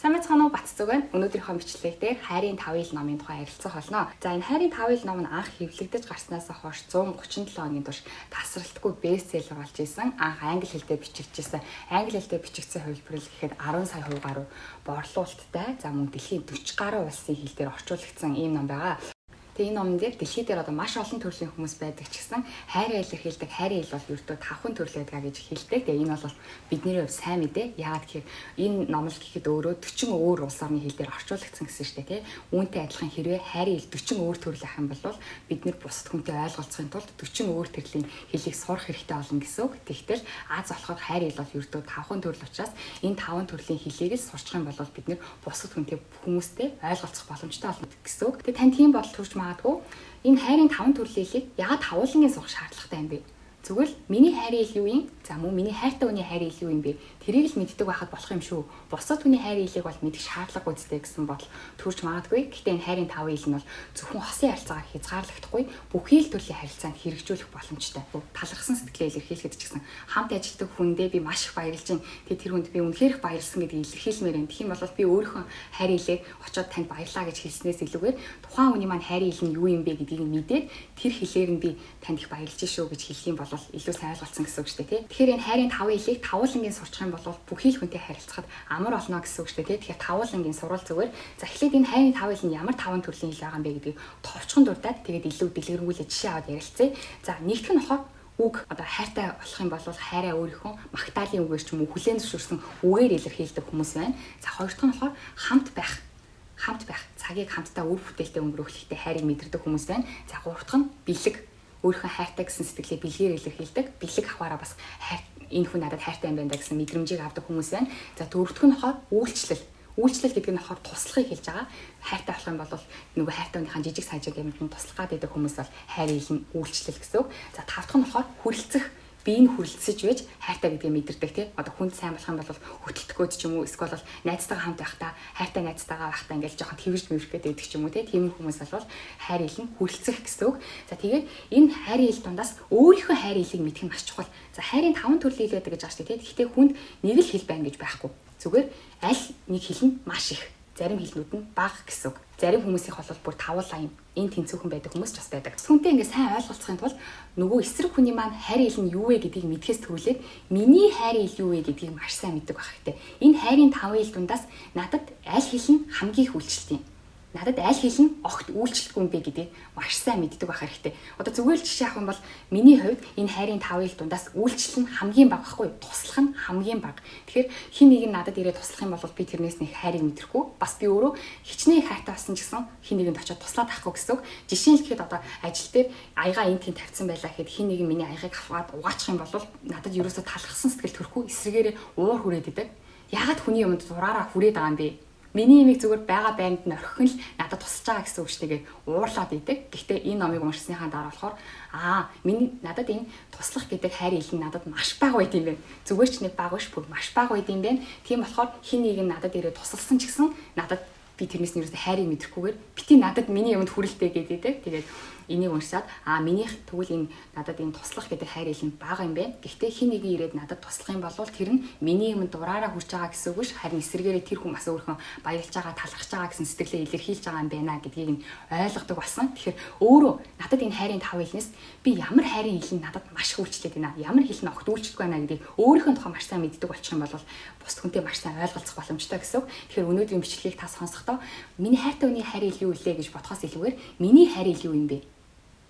Сайн байцгаана уу, Батцүг байна. Өнөөдрийнхөө бичлэг дээр Хайрын тавын номын тухай ярилцах болно. За, энэ Хайрын тавын ном нь анх хэвлэгдэж гарснаас хойш 137 хоногийн турш тасралтгүй бестселлер болж исэн. Анх англи хэлээр бичигдсэн. Англи хэлээр бичигдсэн хувилбар гэхэд 10 сая хувь гаруй борлуулалттай. За, мөн дэлхийн 40 гаруй улсын хэл дээр орчуулагдсан ийм ном байгаа. Тэгээ энэ номон дээр дэлхий дээр одоо маш олон төрлийн хүмүүс байдаг ч гэсэн хайраа илэрхийлдэг хайрын хэл бол ердөө тавхан төрөл байдаг гэж хэлдэг. Тэгээ энэ бол бидний хувьд сайн мэдээ. Яагаад гэхээр энэ ном л гэхэд өөрөө 40 өөр улс орны хэл дээр орчуулагдсан гэсэн шүү дээ, тий. Үүнтэй адилхан хэрвээ хайрын хэл 40 өөр төрөл ах юм бол бид нэр бусад хүнтэй ойлголцохын тулд 40 өөр төрлийн хэлийг сурах хэрэгтэй болно гэсэн үг. Тэгтэл аз болохоор хайрын хэл бол ердөө тавхан төрөл учраас энэ таван төрлийн хэлийг л сурчих юм бол бид нэр бусад хүнтэй, хүмүүстэй ойлголцох боломжтой болно гэсэн үг. Тэгээ тань тийм бодол төрж магадгүй, энэ хайрын таван төрлийн хэлийг яагаад тавуулангийн сурах шаардлагатай юм бэ? Зүгээр л миний хайрын хэл юу юм? За, мөн миний хайртай хүний хайрын хэл юу юм бэ? Тэрийг л мэддэг байхад болох юм шүү. Бусад хүний хайрын хэлийг бол мэдэх шаардлагагүй зү гэсэн бодол төрж магадгүй. Гэхдээ энэ хайрын таван хэл нь бол зөвхөн хосын харилцаагаар хязгаарлагдахгүй, бүхий л төрлийн харилцаанд хэрэгжүүлэх боломжтой. Талархсан сэтгэлээ илэрхийлэхэд ч гэсэн хамт ажилладаг хүндээ би маш их баярлж байна. Тэгээ тэр хүнд би үнэхээр их баярлсан гэдгийг илэрхийлмээр байна. Тэгэх юм бол би өөрийнхөө хайрын хэлээр очиод танд баярлаа гэж хэлснээс илүүгээр тухайн хүний маань хайрын хэл нь юу юм бэ гэдгийг мэдээд тэр хэлээр нь би танд их баярлж шүү гэж хэлэх юм бол илүү сайн ойлголцсон гэсэн үг шүү дээ, тий. Тэгэхээр энэ хайрын таван хэлийг тавуулангийн сурчих юм бол бүхий л хүнтэй харилцахад амар болно гэсэн үг шүү дээ, тий. Тэгэхээр тавуулангийн сурвал зүгээр. За, эхлээд энэ хайрын таван хэл нь ямар таван төрлийн хэл байгаа юм бэ гэдгийг товчхон дурдаад, тэгээд илүү дэлгэрэнгүй жишээ аваад ярилцъя. За, нэгдэх нь болохоор үг. Одоо хайртай болох юм бол хайраа өөрийнхөө магтаалын үгээр ч юм уу хүлээн зөвшөөрсөн үгээр илэрхийлдэг хүмүүс байна. За, хоёр дахь нь болохоор хамт байх, цагийг хамтдаа үр бүтээлтэй өнгөрөөхлөхтэй хайрыг мэдэрдэг хүмүүс байна. За, гурав дахь нь бэлэг. Өөрийнхөө хайртай гэсэн сэтгэлээ бэлгээр илэрхийлдэг. Бэлэг авахаараа бас хайр, энэ хүн надад хайртай юм байна да гэсэн мэдрэмжийг авдаг хүмүүс байна. За, дөрөвдөх нь болохоор үйлчлэл. Үйлчлэл гэдэг нь болохоор туслахыг хэлж байгаа. Хайртай болох юм бол нөгөө хайртай хүнийхээ жижиг сажиг юмд нь туслах гад байдаг хүмүүс бол хайр хэл нь үйлчлэл гэсэн үг. За, тав дахь нь болохоор хүрэлцэх, бие нь хүрэлцэж байж хайртай гэдгийг мэдэрдэг, тий. Одоо хүнд сайн болох юм бол хөтөлдөх гээд ч юм уу, эсвэл бол найзтайгаа хамт байхдаа, хайртай найзтайгаа байхдаа ингээл жоохон тэрвэрж мэврэх гээд байдаг ч юм уу, тий. Тийм хүмүүс бол хайр хэл нь хүрэлцэх гэсэн үг. За, тэгээд энэ хайрын хэл дундаас өөрийнхөө хайрын хэлийг мэдэх нь маш чухал. За, хайрын таван төрлийн хэл байдаг гэж байгаа шүү дээ, тий. Гэхдээ хүнд нэг л хэл байна гэж байхгүй. Зүгээр аль нэг хэл нь маш их, зарим хэлнүүд нь бага гэсэн үг. Зарим хүмүүсийнх бол бүр тавуулаа юм энэ тэнцүүхэн байдаг хүмүүс ч бас байдаг. Хүнтэй ингээ сайн ойлголцохын тулд нөгөө эсрэг хүний маань хайр хэл нь юу вэ гэдгийг мэдхээс түрүүлээд миний хайр хэл юу вэ гэдгийг маш сайн мэддэг байх хэрэгтэй. Энэ хайрын таван хэл дундаас надад аль хэл нь хамгийн их үйлчлдэг юм, надад аль хэл нь огт үйлчлэхгүй юм бэ гэдгийг маш сайн мэддэг байх хэрэгтэй. Одоо зүгээр л жишээ авах юм бол миний хувьд энэ хайрын тавын хэл дундаас үйлчлэл нь хамгийн бага байхгүй, туслах нь хамгийн бага. Тэгэхээр хэн нэг нь надад ирээд туслах юм бол би тэрнээс нэг хайрыг мэдрэхгүй. Бас би өөрөө хичнээн хайртай болсон ч гэсэн хэн нэгэнд очиод туслаад авахгүй гэсэн үг. Жишээ нь гэхэд одоо ажил дээр аягаа энэ тийм тавьсан байлаа гэхэд хэн нэгэн миний аягааг аваад угаачих юм бол надад ерөөсөө талархсан сэтгэл төрөхгүй, эсрэгээрээ уур хүрээд идэг. Яагаад хүний юмд зураараа хүрээд байгаа юм бэ? Миний имийг зүгээр байгаа байранд нь орхих нь л надад тусалж байгаа гэсэн үг шүү дээ, уурлаад идэг. Гэхдээ энэ номыг уншсныхаа дараа болохоор миний надад энэ туслах гэдэг хайр хэл нь надад маш бага байд юм байна. Зүгээр ч нэг бага биш, бүр маш бага байд юм байна. Тийм болохоор хэн нэг нь надад ирээд тусалсан ч гэсэн надад би тэрнээс нь ерөөсөө хайрыг мэдрэхгүйгээр бити надад миний юмд хүрэлтэй гэдэг. Тэгээд энийг уншаад минийх тэгвэл энэ надад энэ туслах гэдэг хайр хэл нь бага юм байна. Гэхдээ хэн нэгэн ирээд надад туслах юм бол тэр нь миний юмд дураараа хүрч байгаа гэсэн үг биш. Харин эсрэгээрээ тэр хүн бас өөрийнхөө баярлж байгаа, талархаж байгаа гэсэн сэтгэлээ илэрхийлж байгаа юм байна гэдгийг нь ойлгодог болсон. Тэгэхээр өөрөө надад энэ хайрын тав хэлнээс би ямар хайрын хэл нь надад маш их үйлчлээд байна. Ямар хэл нь огт үйлчлэхгүй байна гэдгийг өөрийнхөө тухай маш сайн мэддэг болчих юм бол бусад хүнтэй маш сайн ойлголцох боломжтой гэсэн үг. Тэгэхээр өнөөдрийн бичлэгийг та сонсохдоо миний хайртай хүний хайрын хэл юу илээ гэж бодохоос илүүгээр миний хайрын хэл юу юм бэ?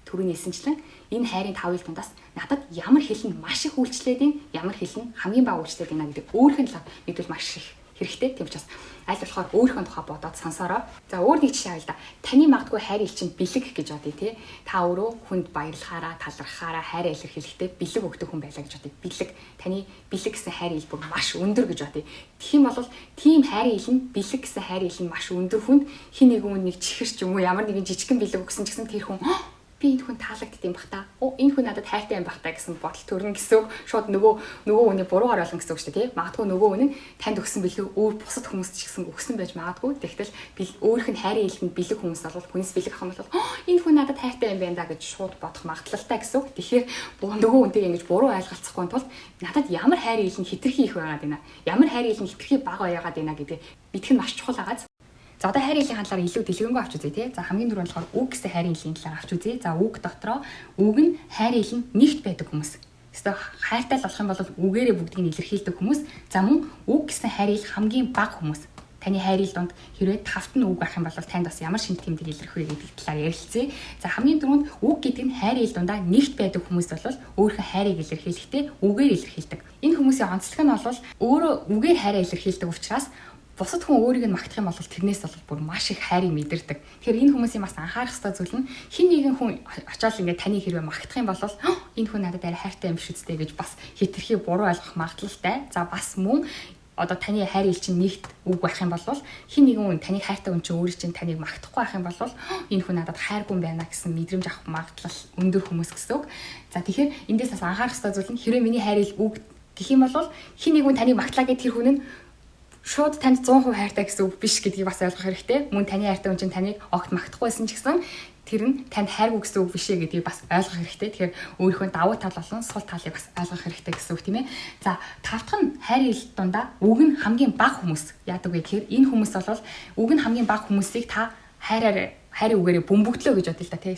Түрүүний хэлсэнчлэн энэ хайрын тавын дундаас надад ямар хэл нь маш их үйлчлээд юм, ямар хэл нь хамгийн бага үйлчлээд байна гэдэг өөрийнх нь талаар мэдвэл маш их хэрэгтэй. Тийм учраас аль болохоор өөрийнхөө тухай бодоод сонсороо. За, өөр нэг жишээ авъя л да. Таны магадгүй хайр хэл чинь бэлэг гэж бодъё, тий. Та өөрөө хүнд баярлахаараа, талархахаараа хайраа илэрхийлэхдээ бэлэг өгдөг хүн байлаа гэж бодъё. Бэлэг. Таны бэлэг гэсэн хайр хэл бүр маш өндөр гэж бодъё. Тэгэх юм бол тийм хайр хэл нь, бэлэг гэсэн хайр хэл нь маш өндөр хүнд хэн нэгэн хүн нэг чихэр ч юм уу ямар нэгэн жижигхэн бэлэг өгсөн ч гэсэн тэр хүн Би энэ хүн таалагдд юм бах та. Оо, энэ хүн надад хайртай юм бах та гэсэн бодол төрнө гэсэн үг. Шууд нөгөө хүний буруугаар ойлгоно гэсэн үг шүү дээ, тий. Магадгүй нөгөө хүн нь танд өгсөн бэлгийг өөр бусад хүмүүст ч гэсэн өгсөн байж магадгүй. Тэгтэл өөрөх нь хайрын илгэнд бэлэг хүмүүс бол хүнээс бэлэг авах юм бол энэ хүн надад хайртай юм байна да гэж шууд бодох магадлалтай гэсэн үг. Тэгэхээр нөгөө хүнтэйг ингэж буруу ойлголцохгүй тулд надад ямар хайрын ил нь хэтэрхий их байгаад байна. Ямар хайрын ил нь хэтэрхий бага байгаад байна гэдгийг мэдэх нь маш чухал агааз. За, одоо хайрын илийн талаар илүү дэлгэрэнгүй авч үзье, тий. За, хамгийн түрүүнд болохоор үг гэсэн хайрын илийн талаар авч үзье. За, үг дотроо үг нь хайрын ил нь нэгт байдаг хүмүүс. Эсвэл хайртай л болох юм бол үгээрээ бүгдийг нь илэрхийлдэг хүмүүс. За, мөн үг гэсэн хайрын ил хамгийн бага хүмүүс. Таны хайрын дунд хэрвээ тавт нь үг байх юм бол танд бас ямар шинж тэмдэг илэрх вэ гэдэг талаар ярилцъя. За, хамгийн түрүүнд үг гэдэг нь хайрын ил дундаа нэгт байдаг хүмүүс бол өөрийнхөө хайрыг илэрхийлэхдээ үгээр илэрхийлдэг. Энэ хүмүүсийн онцлог нь бол өөрөө үгээр хайраа илэрхийлдэг учраас бусад хүн өөрийг нь магтах юм бол тэрнээс бол бүр маш их хайрыг мэдэрдэг. Тэгэхээр энэ хүмүүсийн бас анхаарах ёстой зүйл нь хэн нэгэн хүн очиод ингээд таны хэрвээ магтах юм бол энэ хүн надад арай хайртай юм биш үстэй гэж бас хэтэрхий буруу ойлгох магадлалтай. За, бас мөн одоо таны хайр ил чинь нэгт үг байх юм бол хэн нэгэн хүн, таны хайртай хүн чинь өөрийн чинь таныг магтахгүй байх юм бол энэ хүн надад хайргүй юм байна гэсэн мэдрэмж авах магадлал өндөр хүмүүс гэсэн үг. За, тэгэхээр эндээс бас анхаарах ёстой зүйл нь хэрвээ миний хайр ил үг гэх юм бол хэн нэгэн хүн таныг магтлаа гэхэд тэр хүн нь шууд танд 100% хайртай гэсэн үг биш гэдгийг бас ойлгох хэрэгтэй. Мөн таны хайртай хүн чинь таныг огт магтахгүйсэн ч гэсэн тэр нь танд хайргүй гэсэн үг биш ээ гэдгийг бас ойлгох хэрэгтэй. Тэгэхээр өөрийнхөө давуу тал болон сул талыг бас ойлгох хэрэгтэй гэсэн үг, тийм ээ. За, тав дахь нь хайрын ил дундаа үг нь хамгийн бага хүмүүс яадаг вэ гэхээр энэ хүмүүс бол үг нь хамгийн бага хүмүүсийг та хайраар, хайрын үгээрээ бөмбөгдлөө гэж бодъё л да, тий.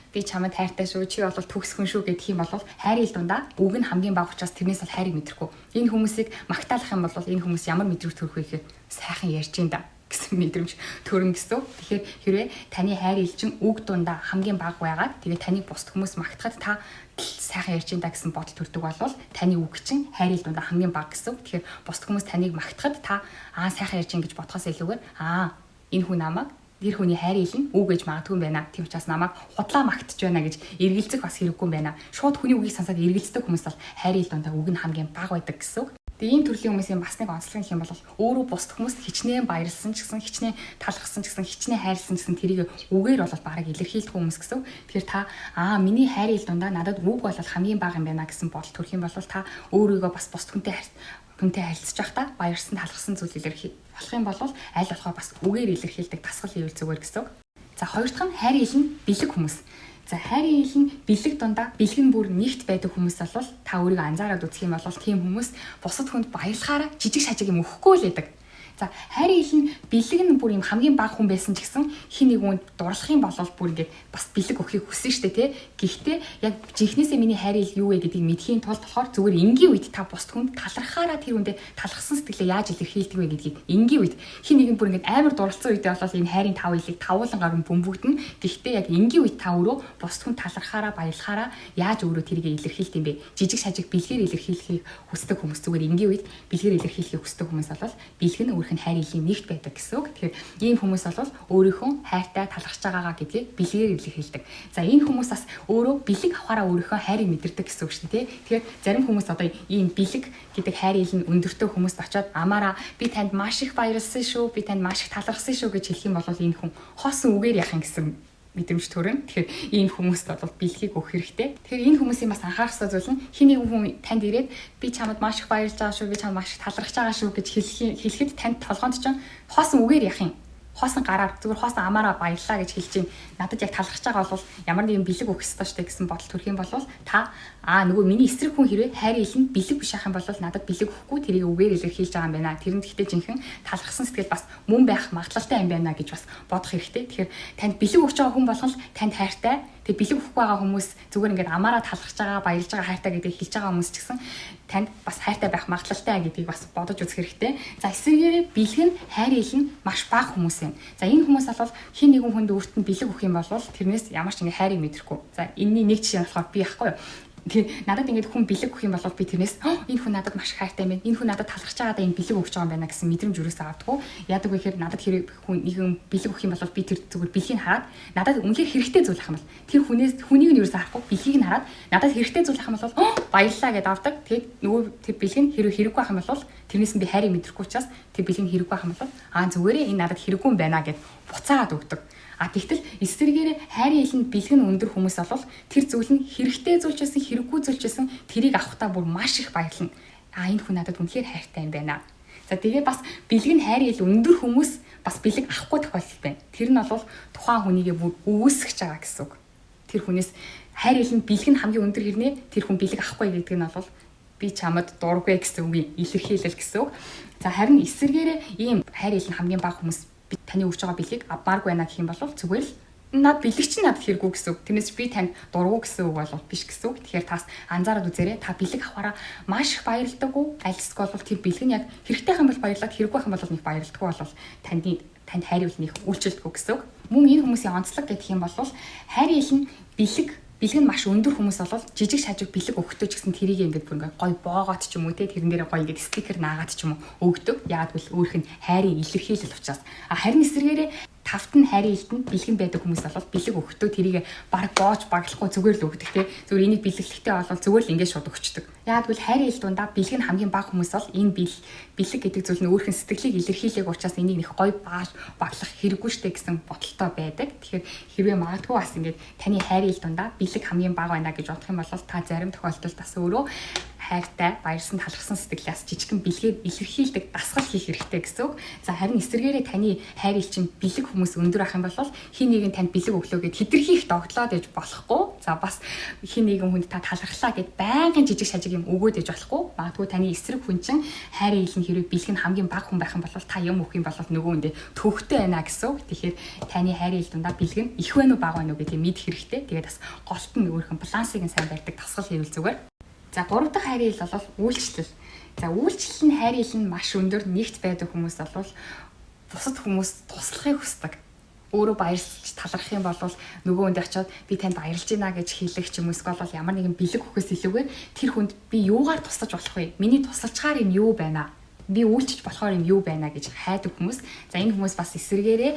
Би чамд хайртай шүү, чи бол төгс хүн шүү гэх юм бол хайрын ил дундаа үг нь хамгийн бага учраас тэрнээс бол хайрыг мэдрэхгүй. Энэ хүмүүсийг магтаалах юм бол энэ хүмүүс ямар мэдрэмж төрөх вэ гэхээр сайхан ярьж ин да гэсэн мэдрэмж төрнө гэсэн. Тэгэхээр хэрвээ таны хайр ил чинь үг дундаа хамгийн бага байгаад, тэгээ таныг бусад хүмүүс магтахад та сайхан ярьж ин да гэсэн бодол төрдөг бол таны үг чинь хайр ил дундаа хамгийн бага гэсэн. Тэгэхээр бусад хүмүүс таныг магтахад та аа, сайхан ярьж ин гэж бодохоос илүүгээр аа, энэ хүн намайг, тэр хүний хайр ил нь үг гэж магадгүй юм байна. Тийм учраас намайг худлаа магтаж байна гэж эргэлзэх бас хэрэггүй юм байна. Шууд хүний үгийг сонсоод эргэлздэг хүмүүс бол хайр ил дундаа үг нь хамгийн бага байдаг гэсэн үг. Тэгээ ийм төрлийн хүмүүсийн бас нэг онцлог юм бол өөрөө бусад хүмүүст хичнээн баярлсан ч гэсэн, хичнээн талархсан ч гэсэн, хичнээн хайрлсан ч гэсэн тэрийг үгээр бол бараг илэрхийлдэг хүмүүс гэсэн. Тэгэхээр та аа, миний хайр ил дундаа надад үг бол хамгийн бага юм байна гэсэн бодол төрөх юм бол та өөрийгөө бас бусад хүнтэй харилцаж байхдаа баярсан, талархсан зүйл илэрхий болох юм бол аль болохоор бас үгээр илэрхийлдэг дасгал хийвэл зүгээр гэсэн үг. За, хоёр дахь нь хайр ил нь бэлэг хүмүүс. За, хайрын ил нь бэлэг дундаа бэлэг нь бүр нэгт байдаг хүмүүс бол та өөрийгөө анзаараад үзэх юм бол тийм хүмүүс бусад хүнд баярлахаараа жижиг шажиг юм өгөхгүй л байдаг. За, хайрын ил нь бэлэг нь бүр юм хамгийн бага хүн байсан ч гэсэн хэн нэг хүнд дурлах юм бол бүр ингээд бас бэлэг өгөхийг хүсэн штэ, тий. Гэхдээ яг жинхнээсээ миний хайрын ил юу вэ гэдгийг мэдэхийн тулд болохоор зүгээр энгийн үед та бусад хүнд талархаараа тэр хүндээ талархсан сэтгэлээ яаж илэрхийлдэг вэ гэдгийг энгийн үед, хэн нэгэн бүр ингээд амар дурлалцсан үедээ бол энэ хайрын тав илийг тавуулан гарan бөмбөгдөн. Гэхдээ яг энгийн үед та өөрөө бусад хүнд талархаараа, баярлахаараа яаж өөрөө тэрийг илэрхийлт юм бэ? Жижиг шажиг бэлгээр илэрхийлэхийг хүсдэг хүмүүс, зүгээр энгийн үед бэлгээр илэрхийлэхийг хүсдэг хүмүүс бол бэлэг нь өөрийнх нь хайр илийн нэгт байдаг гэсэн үг. Тэгэхээр ийм хүмүүс бол өөрийнхөө хайртай, талархаж байгаагаа гэдгийг бэлгээр илэрхийлдэг. За, энэ хүмүүс бас өөрөө бэлэг авахаараа өөрийнхөө хайрыг мэдэрдэг гэсэн үг шүү дээ. Тэгэхээр зарим хүмүүс одоо ийм бэлэг гэдэг хайр ил нь өндөртөө хүмүүст очиод амаараа би танд маш их баярлсан шүү, би танд маш их талархсан шүү гэж хэлэх юм бол энэ хүн хоосон үгээр яах юм гэсэн мэдрэмж төрөн. Тэгэхээр ийм хүмүүст бол бэлгийг өгөх хэрэгтэй. Тэгэхээр энэ хүмүүсийн бас анхаарах ёстой зүйл нь хэн нэгэн хүн танд ирээд би чамд маш их баярлж байгаа шүү, би чамд маш их талархаж байгаа шүү гэж хэлэхэд танд толгоонд чинь хоосон үгээр яах юм, хоосон гараар, зүгээр хоосон амаараа баярлаа гэж хэлж чинь надад яг талархаж байгаа бол ямар нэгэн бэлэг өгөх ёстой шүү дээ гэсэн бодол төрөх юм бол та аа, нөгөө миний эсрэг хүн хэрвээ хайр ил нь бэлэг биш ах юм бол надад бэлэг өгөхгүй тэрийг үгээр илэрхийлж байгаа юм байна. Тэр нь гэхдээ жинхэнэ талархсан сэтгэл бас мөн байх магадлалтай юм байна гэж бас бодох хэрэгтэй. Тэгэхээр танд бэлэг өгч байгаа хүн болгон л танд хайртай. Тэгээ бэлэг өгөхгүй байгаа хүмүүс, зүгээр ингээд амаараа талархаж байгаа, баярлж байгаа, хайртай гэдгийг хэлж байгаа хүмүүс ч гэсэн танд бас хайртай байх магадлалтай гэдгийг бас бодож үзэх хэрэгтэй. За, эсвэргээрээ бэлэг нь хайр ил нь маш бага хүмүүс юм. За, энэ хүмүүс бол хэн нэгэн хүнд өөрт нь бэлэг өгөх юм бол тэрнээс ямар ч ингээд хайрыг мэдрэхгүй. За, энэний нэг жишээ нь болохоор би яахгүй юу? Тэгээ надад ингээд хүн бэлэг өгөх юм бол би тэрнээс энэ хүн надад маш их хайртай юм байна. Энэ хүн надад талархаж байгаадаа энэ бэлэг өгч байгаа юм байна гэсэн мэдрэмж юусоо авдаггүй. Яадаг вэ гэхээр надад хэрэг хүн нэгэн бэлэг өгөх юм бол би тэр зүгээр бэлгийг хараад надад үнэхээр хэрэгтэй зүйл ах юм бол тэр хүнээс, хүнийг нь юусоо харахгүй, бэлгийг нь хараад надад хэрэгтэй зүйл ах юм бол баярлалаа гэдээ авдаг. Тэгээд нөгөө тэр бэлэг нь хэрэг хэрэггүй ах юм бол Тэрнээс нь би хайрыг мэдрэхгүй учраас тэр бэлэг нь хэрэггүй байх юм бол зүгээрээ энэ надад хэрэггүй юм байна гэд буцаагаад өгдөг. А тэгтэл эсрэгээрээ хайрын ил нь бэлэг нь өндөр хүмүүс бол тэр зүйл нь хэрэгтэй зүйл ч байсан, хэрэггүй зүйл ч байсан тэрийг авахдаа бүр маш их баярлна. А энэ хүн надад үнэхээр хайртай юм байна. За тэгээ бас бэлэг нь хайрын ил өндөр хүмүүс бас бэлэг авахгүй тохиолдол байна. Тэр нь бол тухайн хүнийгээ бүр үүсгэж байгаа гэсэн үг. Тэр хүнээс хайр ил нь бэлэг нь хамгийн өндөр хэрнээ тэр хүн бэлэг авахгүй гэдэг нь бол би чамд дургүй гэсэн үгийн илэрхийлэл гэсэн үг. За харин эсэргээрээ ийм хайр ил нь хамгийн бага хүмүүс би таны өгч байгаа бэлгийг авмааргүй байна гэх юм бол зүгээр л над бэлэг чинь надад хэрэггүй гэсэн үг. Тэрнээс би танд дургүй гэсэн үг бол биш гэсэн үг. Тэгэхээр тас анзаараад үзээрэй. Та бэлэг авахаараа маш их баярлдаг уу? Аль эсвэл бол тэр бэлэг нь яг хэрэгтэй юм бол баярлаад, хэрэггүй юм бол нэг баярлдаггүй бол танд хайр ил нэг үйлчлдэггүй гэсэн үг. Мөн энэ хүмүүсийн онцлог гэх юм бол хайрын ил нь бэлэг нь маш өндөр хүмүүс бол жижиг шажиг бэлэг өгтөө ч гэсэн тэрийг ингээд бүр ингээд гой боогоот ч юм уу те, тэрэн дээрээ гой ингээд стикер наагаад ч юм уу өгдөг. Яагаад гэвэл өөрөх нь хайрын илэрхийлэл учраас. А харин эсрэгээрээ тавт нь хайрын илтэнд бэлгэн байдаг хүмүүс бол бэлэг өгтөө тэрийг баг боож баглахгүй зүгээр л өгдөг те. Зүгээр энийг бэлэглэхтэй бол зүгээр л ингээд шууд өгчдөг. Яагаад гэвэл хайрын ил дундаа бэлэг нь хамгийн бага хүмүүс бол энэ бэлэг гэдэг зүйл нь өөрөх нь сэтгэлийг илэрхийлээг учраас энийг нэг гой бааж баглах хэрэггүй штэ гэсэн бодолтой байдаг. Тэгэхээр хэрвээ магадгүй бас ингээд таны хайрын ил дундаа бэлэг хамгийн бага байна гэж бодох юм бол та зарим тохиолдолд бас өөрөө хайртай, баярсан, талархсан сэтгэлээс жижигхэн бэлгээр илэрхийлдэг дасгал хийх хэрэгтэй гэсэн үг. За харин эсрэгээрээ таны хайр ил чинь бэлэг хүмүүс өндөр ах юм бол хин нэгэн танд бэлэг өглөө гэд хитрхи их догтлоод ээж болохгүй. За бас хин нэгэн хүнд та талархлаа гэд байнгын жижиг шажиг юм өгөөд ээж болохгүй. Магадгүй таны эсрэг хүн чинь хайрын ил нь хэрвээ бэлэг нь хамгийн бага хүн байх юм бол та юм өгөх юм бол нөгөө хүндээ төвхтэй байна гэсэн үг. Тэгэхээр таны хайрын ил дундаа бэлэг нь их байна уу, бага байна уу гэдгийг мэдэх хэрэгтэй. Тэгээд бас голт нь өөрхөн балансыг нь сайн барьдаг дасгал хийвэл зүгээр. За гурав дахь хайрын ил бол үйлчлэл. За үйлчлэл нь хайрын ил нь маш өндөр нэгт байдаг хүмүүс бол бусад хүмүүс туслахыг хүсдэг. Өөрөө баярлж талархах юм бол нөгөө хүнд очиод би танд баярлж байна гэж хэлэх ч юм уу эсвэл бол ямар нэгэн бэлэг өгөхөөс илүүгээр тэр хүнд би юугаар туслаж болох вэ? Миний тусалчгаар юм юу байна? Би үйлчилж болохоор юм юу байна гэж хайдаг хүмүүс. За энэ хүмүүс бас эсрэгээрээ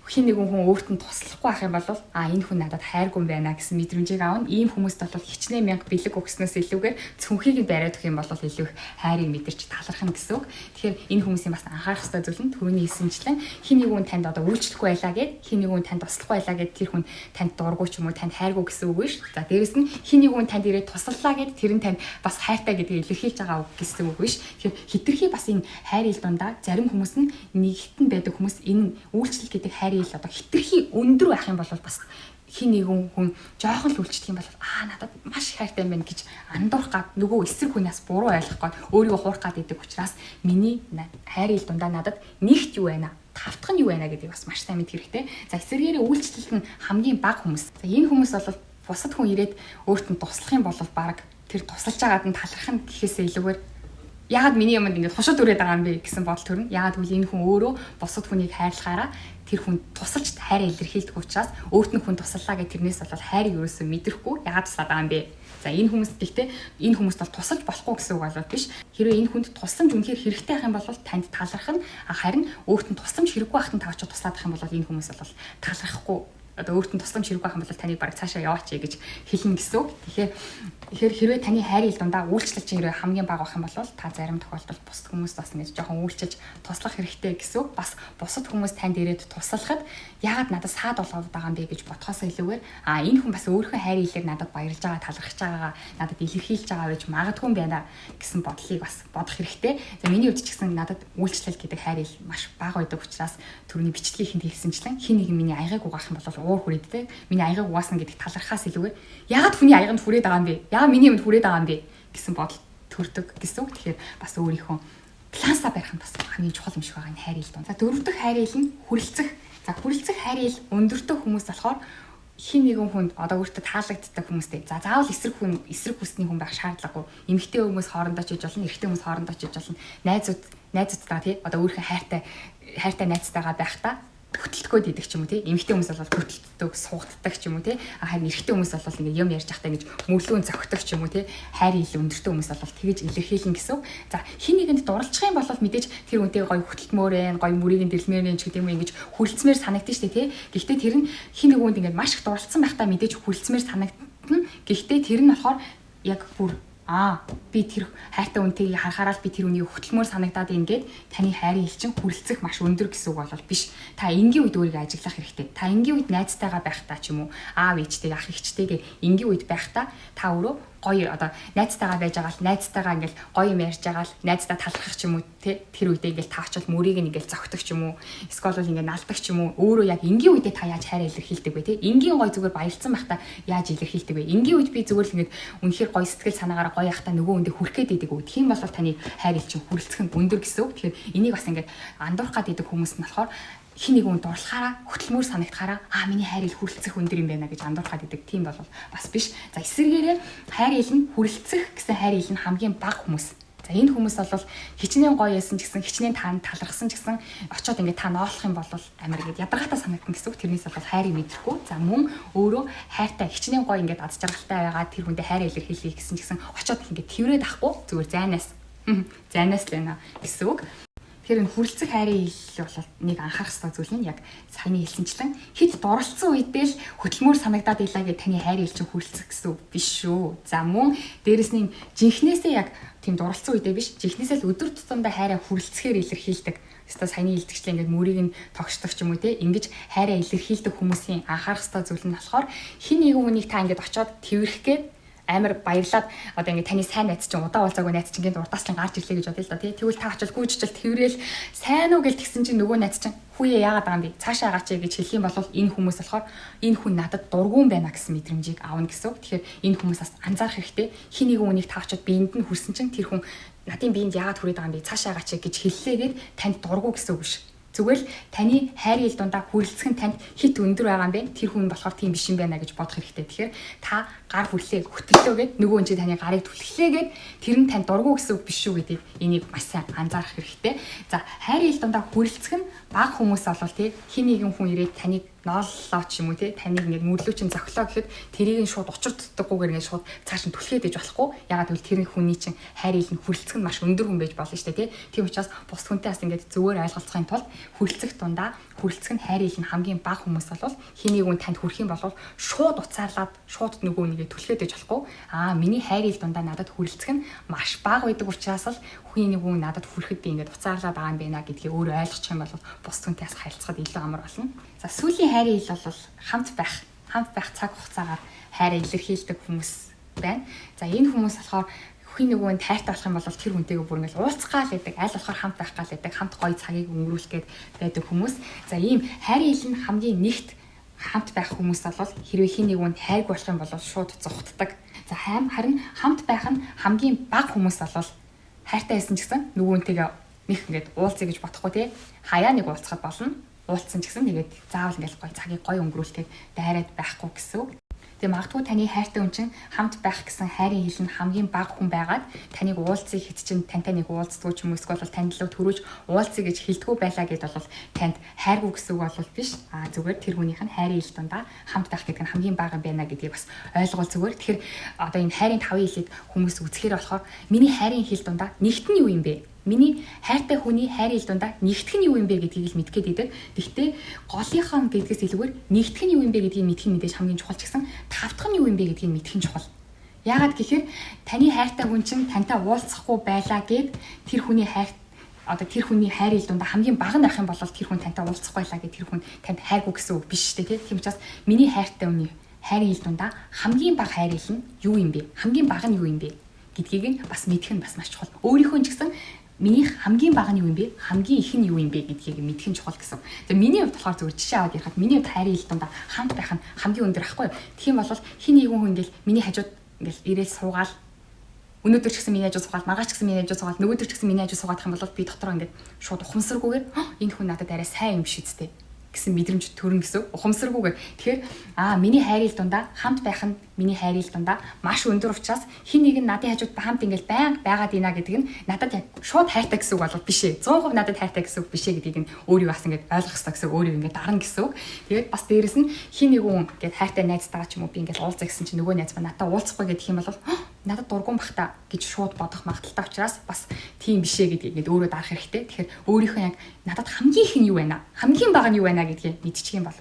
хин нэгэн хүн өөрт нь туслахгүй байх юм бол энэ хүн надад хайргүй юм байна гэсэн мэдрэмжийг авна. Ийм хүмүүст бол хичнээн мянга бэлэг өгснөөс илүүгээр цүнхийг нь бариад өгөх юм бол илүү их хайрыг мэдэрч талархна гэсэн үг. Тэгэхээр энэ хүмүүсийн бас анхаарах ёстой зүйл нь түрүүний хэлсэнчлэн хин нэгэн хүн танд одоо үйлчлэхгүй байлаа гэд, хин нэгэн хүн танд туслахгүй байлаа гэд тэр хүн танд дургүй ч юм уу танд хайргүй гэсэн үг биш. За дээрэс нь хин нэгэн хүн танд ирээд туслалаа гэд тэр нь танд бас хайртай гэдгийг илэрхийлж байгаа үг гэсэн үг биш. Тэгэхээр хитрхи бас энэ хайр ил дундаа зарим хүмүүс нь нэгтэн байдаг хүмүүс энэ үйлчлэл гэдэг хайр ил одоо хитрхи өндөр байх юм бол бас хин нэгэн хүн жоохон л үйлчлэх юм бол надад маш их хайртай юм байна гэж андуурах гад нөгөө эсрэг хүнээс буруу ойлгох гад өөрийгөө хуурах гад идэг учраас миний хайр ил дундаа надад нэгт юу байна, тавтах нь юу байна гэдгийг бас маш сайн мэдэх хэрэгтэй. За эсрэгээрээ үйлчлэлт нь хамгийн бага хүмүүс. За энэ хүмүүс бол бусад хүн ирээд өөрт нь туслах юм бол баг тэр тусалж байгаад нь талархах нь гэхээсээ илүүгээр яагаад миний юмд ингэж хушууд үрээд байгаа юм бэ гэсэн бодол төрнө. Яагаад гэвэл энэ хүн өөрөө бусад хүнийг хайрлахаараа тэр хүн тусалж хайраа илэрхийлдэг учраас өөрт нь хүн туслалаа гэх тэрнээс бол хайрыг ерөөсөө мэдрэхгүй яагаад туслаад байгаа юм бэ? За энэ хүмүүс гэхдээ энэ хүмүүст бол тусалж болохгүй гэсэн үг бол биш. Хэрвээ энэ хүнд тусламж үнэхээр хэрэгтэй байх юм бол танд талархах нь, харин өөрт нь тусламж хэрэггүй байхад нь та очиж туслаад байх юм бол энэ хүмүүс бол талархахгүй. Одоо өөрт нь тусламж хэрэггүй байх юм бол таныг бараг цаашаа яваач гэж хэлнэ гэсэн үг. Тэгэхээр хэрвээ таны хайрын ил дундаа үйлчлэл чинь хэрвээ хамгийн бага байх юм бол та зарим тохиолдолд бусад хүмүүс бас ингэж жоохон үйлчилж туслах хэрэгтэй гэсэн үг. Бас бусад хүмүүс танд ирээд туслахад яагаад надад саад болгоод байгаа юм бэ гэж бодхоос илүүгээр энэ хүн бас өөрийнхөө хайрын илээр надад баярлж байгаа, талархаж байгаагаа надад илэрхийлж байгаа байж магадгүй юм байна гэсэн бодлыг бас бодох хэрэгтэй. За миний хувьд ч гэсэн надад үйлчлэл гэдэг хайр ил маш бага байдаг учраас түрүүний бичлэгийн хэлсэнчлэн хин нэгэн миний аягааг угаах юм бол уур хүрээд те. Миний аягааг угаасан гэдэг талархаас илүүгээр яагаад хүний аяганд хүрээд байгаа юм бэ? Яагаад миний юмд хүрээд байгаа юм бэ гэсэн бодол төрдөг гэсэн үг. Тэгэхээр бас өөрийнхөө балансаа барих нь бас хамгийн чухал юм шиг байгаа энэ хайр ил дунд. За дөрөв дэх хайр ил нь хүрэлцэх. За хүрэлцэх хайр ил өндөртэй хүмүүс болохоор хин нэгэн хүнд одоо өөртөө таалагддаг хүмүүстэй. За заавал эсрэг хүн, эсрэг хүсний хүн байх шаардлагагүй. Эмэгтэй хүмүүс хоорондоо ч хийж болно, эрэгтэй хүмүүс хоорондоо ч хийж болно. Найзуудтайгаа тий одоо өөрийнхөө хайртай найзтайгаа байхдаа хөтөлтгөөд идэг ч юм уу тий. Эмэгтэй хүмүүс бол хөтөлтдөг, сугаддаг ч юм уу тий. Харин эрэгтэй хүмүүс бол ингээд юм ярьж байхдаа ингэж мөрлүүн зохидог ч юм уу тий. Хайр ил өндөртэй хүмүүс бол тэгэж илэрхийлнэ гэсэн. За хин нэгэнд дурлчих юм бол мэдээж тэр хүнтэй гоё хөтөлтмөр ээ, гоё мөрийг нь дэлмээр ээ ч гэдэг юм уу ингэж хүлцмээр санагдана шүү дээ тий. Гэхдээ тэр нь хин нэг хүнд ингээд маш их дурлцсан байхдаа мэдээж хүлцмээр санагдана. Гэхдээ тэр нь болохоор яг бүр Аа, би тэр хайртай үнтэйг харахаараа л би тэр үнийг хөтөлмөр санагдаад ингээд таны хайрын элчин хүрэлцэх маш өндөр гэсэн үг бол биш. Та энгийн үед өөрийгөө ажиглах хэрэгтэй. Та энгийн үед найзтайгаа байхдаа ч юм уу, аав ээжтэйгээ, ах эгчтэйгээ энгийн үед байхдаа та өөрөө гоё одоо найзтайгаа байж байгаа л найзтайгаа ингээл гоё юм ярьж байгаа л найздаа талархах ч юм уу, те, тэр үедээ ингээл та очил мөрийг нь ингээл зогтох ч юм уу, эсвэл бол ингээл налдаг ч юм уу, өөрөө яг энгийн үедээ та яаж хайраа илэрхийлдэг вэ, те? Энгийн гоё зүгээр баярлцсан байхдаа яаж илэрхийлдэг вэ? Энгийн үед би зүгээр л ингээд үнэхээр гоё сэтгэл санаагаараа гоё яхта нөгөө хүндээ хүрх гээд идэг үү? Тийм бол таны хайр ил чинь хүрэлцэх нь өндөр гэсэн үг. Тэгэхээр энийг бас ингээд андуурах гад идэг хүмүүс нь болохоор хин нэг хүн дурлахаараа, хөтөлмөр санагдахаараа, аа, миний хайр ил хүрэлцэх өндөр юм байна гэж андуурхаад идэг. Тийм бол бас биш. За, эсвэргээрээ хайр ил нь хүрэлцэх гэсэн хайр ил нь хамгийн бага хүмүүс. За, энэ хүмүүс бол хичнээн гоё байсан ч гэсэн, хичнээн таанд талархсан ч гэсэн очоод ингээд та ноолох юм бол амар ингээд ядаргаатай санагдана гэсэн үг. Тэрнээс бол хайрыг мэдрэхгүй. За, мөн өөрөө хайртай хичнээн гоё ингээд аз жаргалтай байгаа, тэр хүндээ хайраа илэрхийлье гэсэн ч гэсэн очоод ингээд тэрврээд ахгүй, зүгээр зайнаас зайнаас л байна гэсэн үг. Тэгэхээр энэ хүрэлцэх хайрын ил бол нэг анхаарах ёстой зүйл нь яг саяны хэлсэнчлэн хэд дурлцсан үедээ л хөдөлмөр санагдаад илаа гэж таны хайрын ил чинь хүрэлцэх гэсэн үг биш шүү. За, мөн дээрэс нь жинхнээсээ яг тийм дурлцсан үедээ биш, жинхнээсээ л өдөр тутамдаа хайраа хүрэлцэхээр илэрхийлдэг. Өстой саяны илтгэжлээ ингээд мөрийг нь тогшдог ч юм уу, те, ингэж хайраа илэрхийлдэг хүмүүсийн анхаарах ёстой зүйл нь болохоор хин нэгэн хүнийг та ингээд очиод тэрвэрх гээд амар баярлаад, одоо ингээд таны сайн найз чинь, удаа уулзаагүй найз чинь ингээд урдаас чинь гарч ирлээ гэж бодъё л да, тий. Тэгвэл та очил гүйж чил тэрвэл сайн уу гэл тэгсэн чинь нөгөө найз чинь хүүе, яагаад байгаа юм бэ? Цаашаа гаач гэж хэлэх юм бол энэ хүмүүс болохоор энэ хүн надад дургуун байна гэсэн мэдрэмжийг авна гэсэн үг. Тэгэхээр энэ хүмүүс бас анзаарах хэрэгтэй. Хин нэгэн хүнийг та очиод биеинд нь хүрсэн чинь тэр хүн надын биеинд яагаад хүрээд байгаа юм бэ? Цаашаа гаач гэж хэллээгээд танд дургу гэсэн үг биш. Зүгээр л таны хайрын ил дундаа хүрэлцэх нь танд хит өндөр байгаа юм бэ? Тэр хүн болохоор тийм биш юм байна гэж бодох хэрэгтэй. Тэгэхээр та гар хүрлээ хөтөллөөгээд нөгөө хүн чинь таны гарыг түлхлээгээд тэр нь танд дургу гэсэн үг биш шүү гэдгийг энийг маш сайн анзаарах хэрэгтэй. За, хайрын ил дундаа хүрэлцэх нь бага хүмүүс болвол, тий, хин нэгэн хүн ирээд таныг нооллоо ч юм уу, тий, таныг ингээд мөрлөө чинь зохилоо гэхэд тэрийг нь шууд учир дутдаггүйгээр ингээд шууд цааш нь түлхээд иж болохгүй. Ягаад гэвэл тэр хүний чинь хайр ил нь хүрэлцэх нь маш өндөр хүн байж болно шүү дээ, тий. Тийм учраас бус хүнтэй бас ингээд зөвөр ойлголцохын тулд хүрэлцэх дундаа хүрэлцэх нь хайр ил нь хамгийн бага хүмүүс бол хин нэг хүн танд хүрэх юм бол шууд уцаарлаад шууд нөгөө нэгээ түлхээд иж болохгүй. Аа, миний хайр ил дундаа надад хүрэлцэх нь маш бага байдаг учраас л хүний нэг хүн надад хүрэхэд би ингээд уцаарлаад байгаа юм байна гэдгийг өөрөө ойлгочих юм бол бус хүнтэй бас харилцахад илүү амар болно. За, сүүлийн хайрын ил бол хамт байх, хамт байх цаг хугацаагаар хайраа илэрхийлдэг хүмүүс байна. За, энэ хүмүүс болохоор хүн нэг хүнд хайртай болох юм бол тэр хүнтэйгээ бүр ингээл уулзах гал гэдэг, аль болохоор хамт байх гал гэдэг, хамт гоё цагийг өнгөрүүлэх гээд байдаг хүмүүс. За, ийм хайрын ил нь хамгийн нэгт хамт байх хүмүүс бол хэрвээ хин нэг хүнд хайргүй болох юм бол шууд зугтдаг. За, харин хамт байх нь хамгийн бага хүмүүс бол хайртай байсан ч гэсэн нөгөө хүнтэйгээ нэг ингээд уулзъя гэж бодохгүй, тий. Хаяа нэг уулзахад болно. Уулзсан ч гэсэн тэгээд заавал ингээд гоё цагийг гоё өнгөрүүлэхэд дайраад байхгүй гэсэн үг. Тэгээ магадгүй таны хайртай хүн чинь хамт байх гэсэн хайрын хил нь хамгийн бага хүн байгаад таныг уулзъя хэд чинь тантай нэг уулздгүй ч юм уу, эсвэл танд л төрүүлж уулзъя гэж хэлдэггүй байлаа гэд бол танд хайргүй гэсэн үг бол биш. А зүгээр тэр хүнийх нь хайрын хил дундаа хамт байх гэдэг нь хамгийн бага юм байна гэдгийг бас ойлгол зүгээр. Тэгэхээр одоо энэ хайрын тавын хилийг хүмүүс үзэхээр болохоор миний хайрын хил дундаа нэгт нь юу юм бэ? Миний хайртай хүний хайрын ил дундаа нэгтгэх нь юу юм бэ гэдгийг л мэдэх гээд идэг. Гэхдээ голынхон гэдгээс илүүгээр нэгтгэх нь юу юм бэ гэдгийг мэдэх нь мэдээж хамгийн чухал ч гэсэн тав дахь нь юу юм бэ гэдгийг мэдэх нь чухал. Яагаад гэхээр таны хайртай хүн чинь тантай уулзахгүй байлаа гэд тэр хүний хайр одоо тэр хүний хайрын ил дундаа хамгийн бага нь байх юм бол тэр хүн тантай уулзахгүй байлаа гэд тэр хүн танд хайргүй гэсэн үг биш шүү дээ, тийм учраас миний хайртай хүний хайрын ил дундаа хамгийн бага хайр ил нь юу юм бэ? Хамгийн бага нь юу юм бэ гэдгийг нь бас мэдэх нь бас маш чухал. Өөрийнхөө ч гэсэн минийх хамгийн бага нь юу юм бэ? Хамгийн их нь юу юм бэ гэдгийг мэдэх нь чухал гэсэн. Тэгээ миний хувьд болохоор зүгээр жишээ аваад ярихад миний хувьд хайрын ил дундаа хамт байх нь хамгийн өндөр ахгүй юу? Тийм бол хин нэгэн хүн ингээл миний хажууд ингээл ирээл суугаал, өнөөдөр ч гэсэн миний хажууд суугаал, маргааш ч гэсэн миний хажууд суугаал, нөгөөдөр ч гэсэн миний хажууд суугаадах юм бол би дотроо ингээд шууд ухамсаргүйгээр энэ хүн надад арай сайн юм биш үстэй гэсэн мэдрэмж төрнө гэсэн, ухамсаргүйгээр. Тэгэхээр аа, миний хайр ил дундаа хамт байх нь миний хайр ил дундаа маш өндөр учраас хин нэг нь надын хажууд хамт ингээл байнга байгаад ийна гэдэг нь надад яг шууд хайртай гэсэн үг бол биш ээ. 100% надад хайртай гэсэн үг биш ээ гэдгийг нь өөрийгөө бас ингээд ойлгох хэрэгтэй гэсэн, өөрийгөө ингээд дарна гэсэн үг. Тэгээд бас дээрэс нь хин нэг хүн ингээд хайртай найзтайгаа ч юм уу би ингээд уулзаа гэсэн чинь нөгөө найз маань надад уулзахгүй гэдэг юм бол надад дургуун бах та гэж шууд бодох магадлалтай учраас бас тийм биш ээ гэдгийг ингээд өөрөө дарах хэрэгтэй. Тэгэхээр өөрийнхөө яг надад хамгийн их нь юу байна? Хамгийн бага нь юу байна гэдгийг мэдчих юм бол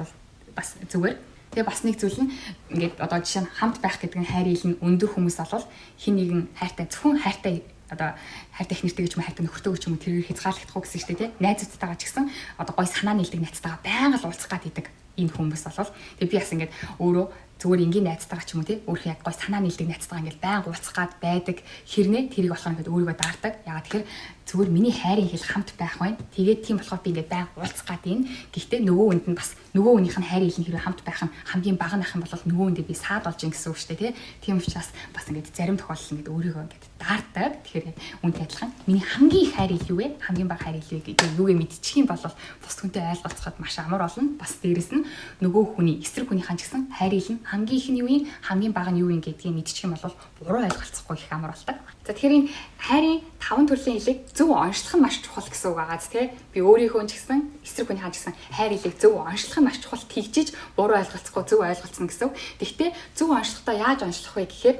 бас зүгээр. Тэгээ бас нэг зүйл нь ингээд одоо жишээ нь хамт байх гэдэг нь хайр ил нь өндөр хүмүүс болвол хин нэгэн хайртай зөвхөн хайртай одоо хайртай их нэртэй гэж юм хайртай нөхөртэй гэж юм тэрээр хязгаарлагдахгүй гэсэн шүү дээ тий. Найзуудтайгаа ч гэсэн одоо гой санаа нийлдэг найзтайгаа байнга л уулзах гад идэг энэ хүмүүс болвол тэгээ би бас ингээд өөрөө зүгээр энгийн найзтайгаа ч юм уу тий өөрийнхөө яг гой санаа нийлдэг найзтайгаа ингээд байнга уулзах гад байдаг хэрнээ тэрийг болохоор ингээд өөрийгөө даардаг. Яагаад тэгэхээр зүгээр миний хайрын хэл хамт байх байна. Тэгээд тийм болохоор би ингээд байнга уулзах гад энэ. Гэхдээ нөгөө хүнд нь бас нөгөө хүнийх нь хайрын хэл нь хэрвээ хамт байх нь хамгийн бага нах юм бол нөгөө хүндээ би саад болж ин гэсэн үг шүү дээ тий. Тийм учраас бас ингээд зарим тохиолдолд ингээд өөрийгөө ингээд даардаг. Тэгэхээр үүнтэй адилхан миний хамгийн их хайр ил юу вэ? Хамгийн бага хайр ил юу гэдэг юугээ мэдчих юм бол бус хүнтэй ойлголцоход маш амар болно. Бас дээрэс нь нөгөө хүний эсрэг хүнийхэн ч гэсэн хайр ил нь хамгийн их нь юу юм, хамгийн бага нь юу юм гэдгийг мэдчих юм бол буруу ойлголцохгүй их амар болдог. За тэгэхээр энэ хайрын таван төрлийн илийг зөв онцлох нь маш чухал гэсэн үг байгаа тий. Би өөрийнхөө ч гэсэн эсрэг хүнийхэн ч гэсэн хайр илийг зөв онцлох нь маш чухал, тэгжиж буруу ойлголцохгүй зөв ойлголцно гэсэн үг. Тэгэхдээ зөв онцлохдоо яаж онцлох вэ гэхээр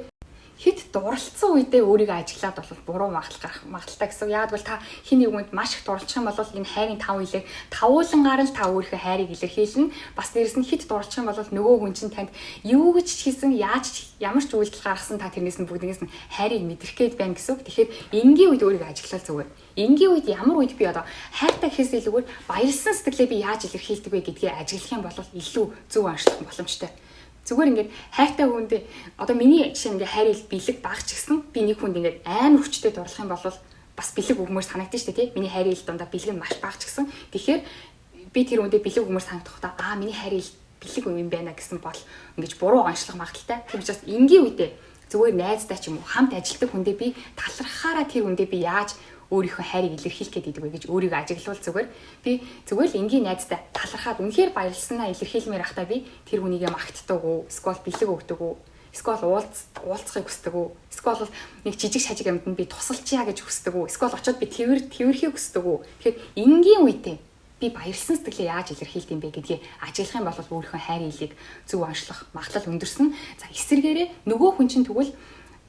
хит дурлцсан үедээ өөрийгөө ажиглаад бол буруу магадлал гарах магадлалтай гэсэн. Яг бол та хин нэг хүнд маш их дурлчих юм бол энэ хайрын тав илэг тавуулангаар л та өөрийнхөө хайрыг илэрхийлнэ. Бас дээрэс нь хит дурлчих юм бол нөгөө хүн чинь танд юу гэж хийсэн, яаж ямар ч үйлдэл гаргасан та тэрнээс нь бүгднээс нь хайрыг мэдрэх гээд байна гэсэн үг. Тэгэхээр энгийн үед өөрийгөө ажиглал зүгээр. Энгийн үед ямар үед би одоо хайртай гэхээс илүүгээр баярлсан сэтгэлээ би яаж илэрхийлдэг вэ гэдгийг ажиглах юм бол илүү зөв онцлох боломжтой. Зүгээр ингээд хайртай хүндээ одоо миний жишээ ингээд хайр ил бэлэг баг ч гэсэн би нэг хүнд ингээд амар хүчтэй дурлах юм бол бас бэлэг өгмөр санагдана шүү дээ тий. Миний хайр ил дундаа бэлэг нь маш бага ч гэсэн. Тэгэхээр би тэр хүндээ бэлэг өгмөр санагдахдаа аа миний хайр ил бэлэг юм байна гэсэн бол ингэж буруу онцлох магадлалтай. Тийм учраас энгийн үедээ зүгээр найздаа ч юм уу хамт ажилладаг хүндээ би талархахаараа тэр хүндээ би яаж өөрийнхөө хайрыг илэрхийлэх гээд идэг вэ гэж өөрийгөө ажиглавал зүгээр. Би зүгээр л энгийн найзтай талархаад үнэхээр баярлснаа илэрхийлмээр байхдаа би тэр хүнийгээ магтдаг уу, эсвэл бэлэг өгдөг үү, эсвэл уулзахыг хүсдэг үү, эсвэл нэг жижиг шажиг юмд нь би тусалчаа гэж хүсдэг үү, эсвэл очиод би тэрхийг хүсдэг үү. Тэгэхээр энгийн үедээ би баярлсан сэтгэлээ яаж илэрхийлд юм бэ гэдгийг ажиглах юм бол өөрийнхөө хайр илийг зөв онцлох магадлал өндөрсөн. За эсэргээрээ нөгөө хүн чинь тэгвэл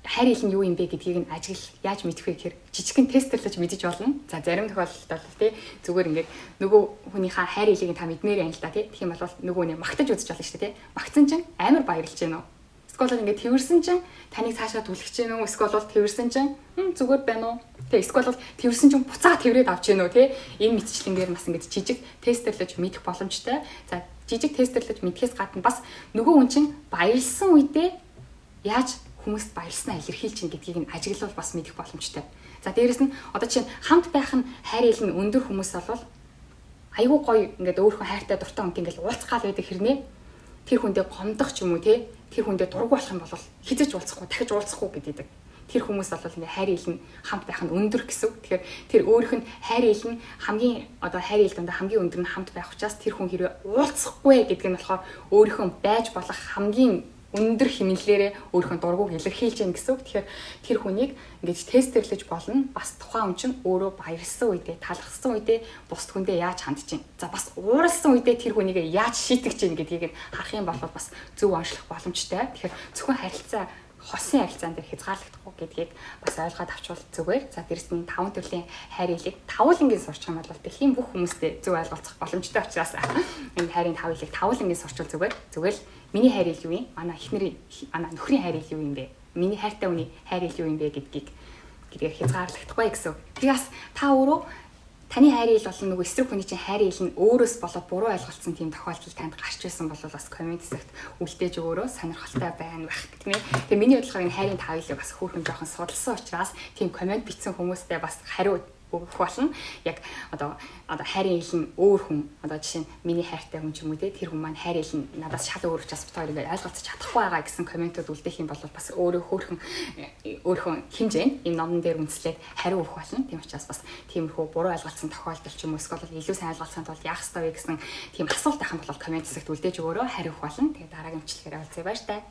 хайр ил нь юу юм бэ гэдгийг нь ажигл яаж мэдэх вэ гэхээр жижигхэн тестерлэж мэдэж болно. За зарим тохиолдолд бол тий зүгээр ингээд нөгөө хүнийхээ хайр илийг та мэдмээр юм л да тий. Тэгэх юм бол нөгөө нэ магтаж үзэж болно шүү дээ тий. Магтсан чинь амар баярлж гэнэ үү? Эсвэл ингээд тэрсэн чинь таныг цаашаа түлхэж гэнэ үү? Эсвэл бол тэрсэн чинь зүгээр байна уу? Тэ эсвэл бол тэрсэн чинь буцаа тэрврээд авч гэнэ үү тий. Энэ мэтчлэнгээр бас ингээд жижиг тестерлэж мэдэх боломжтой. За жижиг тестерлэж мэдхээс гадна бас нөгөө хүн чинь баярлсан үедээ яаж хүмүүст баярлснаа илэрхийлж чинь гэдгийг нь ажиглавал бас мэдэх боломжтой. За дээрэс нь одоо чинь хамт байх нь хайр ил нь өндөр хүмүүс болвол айгүй гоё ингээд өөрийнхөө хайртай дуртай хүнтэй ингээд уулзах гал байдаг хэрнээ тэр хүндээ гомдох ч юм уу те тэр хүндээ дургу болох юм бол хизэж уулзахгүй дахиж уулзахгүй гэдэг. Тэр хүмүүс бол ингээд хайр ил нь хамт байх нь өндөр гэсэн үг. Тэгэхээр тэр өөрийнх нь хайр ил нь хамгийн одоо хайр ил дундаа хамгийн өндөр нь хамт байх учраас тэр хүн хэрвээ уулзахгүй гэдэг нь болохоор өөрийнхөө байж болох хамгийн өндөр хэмнэлээрээ өөрийнхөө дургуг илэрхийлж яах гэсэн үг. Тэгэхээр тэр хүнийг ингэж тестерлэж болно. Бас тухайн хүн чинь өөрөө баярлсан үедээ, талархсан үедээ бусд хүндээ яаж хандж чинь. За бас ууралсан үедээ тэр хүнийг яаж шийтгэж чинь гэдгийг харах юм бол бас зөв онцлох боломжтой. Тэгэхээр зөвхөн харилцаа хосын харилцаан дээр хязгаарлагдахгүй гэдгийг бас ойлгоод авчвал зүгээр. За дээрэс нь таван төрлийн хайр илийг тавуулангийн сурчих юм бол дэлхийн бүх хүмүүстэй зөв ойлголцох боломжтой учраас энэ хайрын тав илийг тавуулангийн сурчвал зүгээр. Зүгээр л миний хайр ил юу юм? Манай эхнэрийн манай нөхрийн хайр ил юу юм бэ? Миний хайртай хүний хайр ил юу юм бэ гэдгийг гэдгээр хязгаарлагдахгүй гэсэн. Тэгээс та өөрөө таны хайр ил болон нөгөө эсрэг хүний чинь хайр ил нь өөрөөс болоод буруу ойлголцсон тийм тохиолдол танд гарч ирсэн бол бас коммент хэсэгт үлдээж өгөөрөө, сонирхолтой байна байх тийм ээ. Тэгээ миний бодлохоор энэ хайрын тав илийг бас хөөрхөн жоохон судалсан учраас тийм коммент бичсэн хүмүүстэй бас хариу өгөх болно. Яг одоо хайрын ил нь өөр хүн одоо жишээ нь миний хайртай хүн ч юм уу те тэр хүн маань хайр ил нь надаас шал өөр учраас бит хоёр ингээд ойлголцож чадахгүй байгаа гэсэн комментууд үлдээх юм бол бас өөрөө хөөрхөн өөрийнхөө хэмжээнд энэ номон дээр үндэслээд хариу өгөх болно. Тийм учраас бас тиймэрхүү буруу ойлголцсон тохиолдол ч юм уу эсвэл илүү сайн ойлголцохын тулд яах ёстой вэ гэсэн тийм асуулт байх юм бол коммент хэсэгт үлдээж өгөөрөө хариу өгөх болно. Тэгээ дараагийн бичлэгээр уулзъя, баяр таа.